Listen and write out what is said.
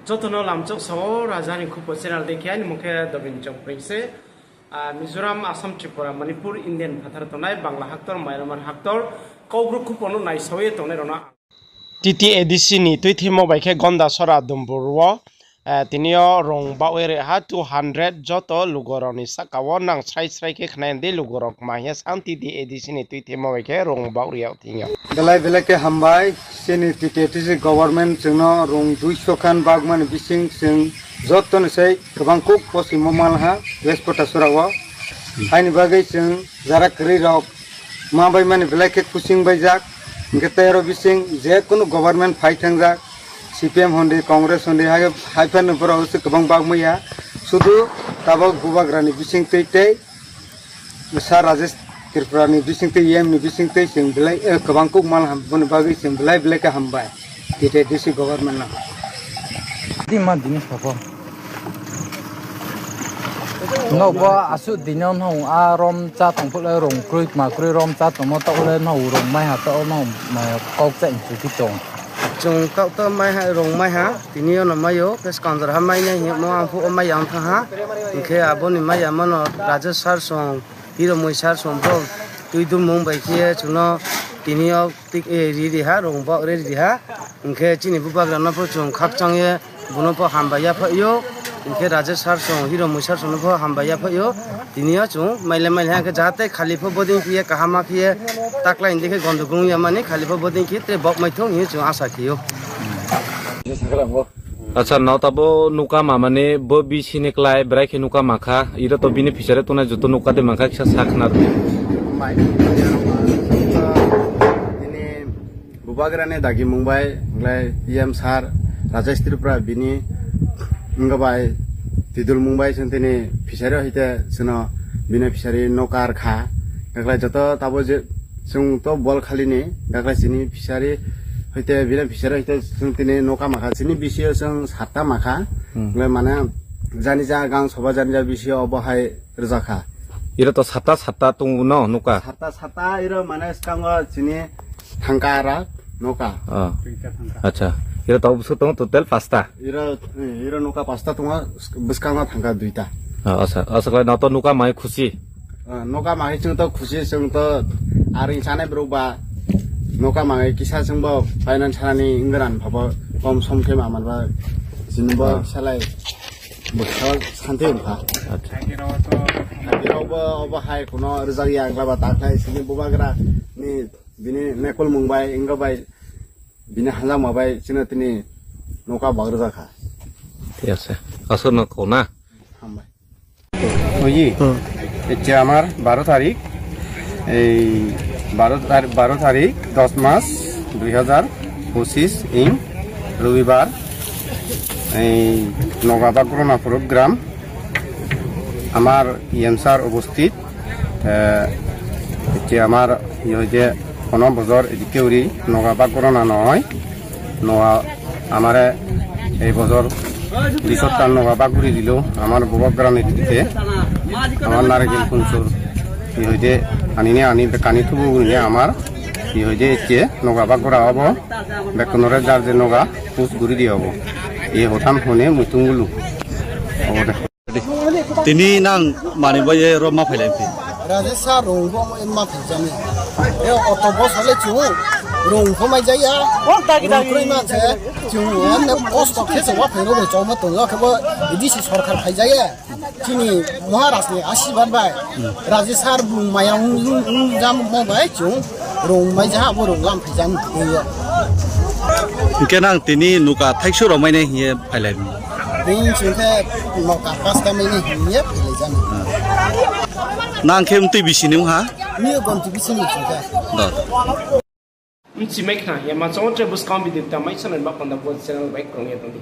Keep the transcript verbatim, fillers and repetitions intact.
Joto no lamchok sao, Raja ni Khupo channel dei khe, aini mung khe Dobin Chongpring se. Ah, Mizoram, Assam, Tripura, Manipur, Indian phathar tongnai, Bangla haktor, Myanmar haktor, Kaubru Khupo no naisao ye tongnai rao no ang. T T A D C ni tuithimo bai khe Gondasora Dumbur wo, eh, tini yo rung baoh ye ri ha two hundred, joto lugo rao ni sahka wo nang srai srai khe khna di, lugo rao kma hing ye sang T T A D C ni tuithimo bai khe rung baoh ri yag thing yo. Belai belai khe hambai, chini T T A D C government chwng no rung duiso khan bagmani bising chwng joto ni sei kwbang kuk posimo mal ha, West Potasora wo. Haini bagwi chwng jara kwrwi rok ma bai mani belai khe kusing baijak. Hingkhe tei aro bising je kunu government phai thangjak, C P M hondi, Congress hondi, hai, hai phano borok se kwbang bagmaya. Sudu tabok bubagra ni bising twi tei Sir Rajesh Tripura ni bising twi, E M ni bising twi chwng belai, eh, kwbang kuk mal ham, boni bagwi chwng belai belai khe hambai. T T A D C government no. Di ma dini sabo. No bo asuh dino no a rom cha tong phuh le rong kroi kma kroi rom cha tongmo taoh le no rong mai ha taoh no, eh, kok cha inchu ki tong. Chung taoh to mai ha, rong mai ha, tini yo no mai o, khe skang jora ha mai nai hingmo ang phuh o mai ya ong thang ha. Hingkhe abo ni mai ya mo no Rajesh sir song, Hiromoi sir song bo twi dulmung bai khe chung no tini yo tik, eh, ri ri ha, rong bo ri ri ha. Hingkhe chini bubagra no pho chung khakchang ye, bono pho hambai ya phai o. Hingkhe Rajesh sir song, Hiromoi sir song no pho hambai ya phai o. Tini yo chung maile maile ha khe jahate khali pho bodei khe ye kaham ma khe ye taklai hingdi khe gondogol ya mani khali pho bodei khe tre bok mai thung hing ye chung asa khe o. Acha, no tabo nuka ma mani bo bisi ni klai brai khe nuka ma kha, iro to bini fisare tongnai joto nuka de ma kha kisa sa khna rw. Mai, bini bubagra ni dagi mung bai, nglai E M sir, Rajesh Tripura bini, wngkha bai, tidul mung bai, chwng tini fisare hoite, chwngno bini fisare nuka rw kha. Nglai joto tabo je, Chwng to bol khali ni, daklai chini fishery hoite, bini fishery hoite chwng tini noka makha, chini bisi o chwng satta makha. Hmm. Hwnglai mane jani ja gang soba jani ja bisi o bo hai rwjakha. Iro to satta satta tong no noka? Satta satta iro mane swkango chini thangka ra noka. Oh. Acha. Iro to bwswk tongo total pasta? Iro, iro noka pasta tongo, bwskango thangka duita. Oh, acha. Acha, khlai no to noka mai khusi? Ah, noka ma hai chwng to khusi, chwng to aring chanai brouh ba noka ma hai kisa chwng bo finance hani wngwi rang pha bo kom som khe ma man ba chini bo salai bo kisa santi wngkha. Acha. Abo bo, obo hai kuno rwjak ya wngkha ba ta khlai chini bubagra ni bini nekul mung bai wngkha bai bini hanjak ma bai chini tini noka bak rwjak kha. Thik ase. Aswk no kau na? Hambai. ওই, হুম। হচ্ছে আমার বারো তারিখ, এই বারো তার-, বারো তারিখ, দশ মাস, দুই হাজার পঁচিশ ইং রবিবার, এই নগাবা গ্রনাপুর গ্রাম, আমার ইএম স্যার উপস্থিত, আহ, হচ্ছে আমার ইয়ে হচ্ছে কোনো বছর এদিকে উড়ি নগাবা গ্রনা নয়, Noa amare ei bojor bisottan noga bak guri dilo amar Bubagra ni thike. Amar Naregel Kunsur hi hoide ani ne ani bekani thubu guri ne amar hi hoide ecche noga bak gora obo. Bekkunore jar je noga pus guri di obo. E hotan hone muitung gulu. Obo de. Tini nang mani bai ye ro ma phailai phi? Rajesh sir rong bo ma phaijani. E auto bus hale chung rong pho mai jaya. Rong kroi ma se chung emne kosto khe se wa phai ro bai choma tong yo khe bo D C sorkar phaijaya. Chini Maharaj ni asibad bai. Rajesh sir bung maya ung, ung, ung jam mo bai chung rong mai ja bo rong lam phaijani tong yo. Hingke nang tini noka thaiksu rok mai nai hing ye phailai mi? Bini sing khe noka pasta mai nai hing ye phailai jani. Nang khe mtui bisi ni ha? Ni gonti bisi ni sing khe. Do. Mchi mai khna ya ma chong tre buskang video ta mai sanai ba panda bo channel bai krong ya tong di.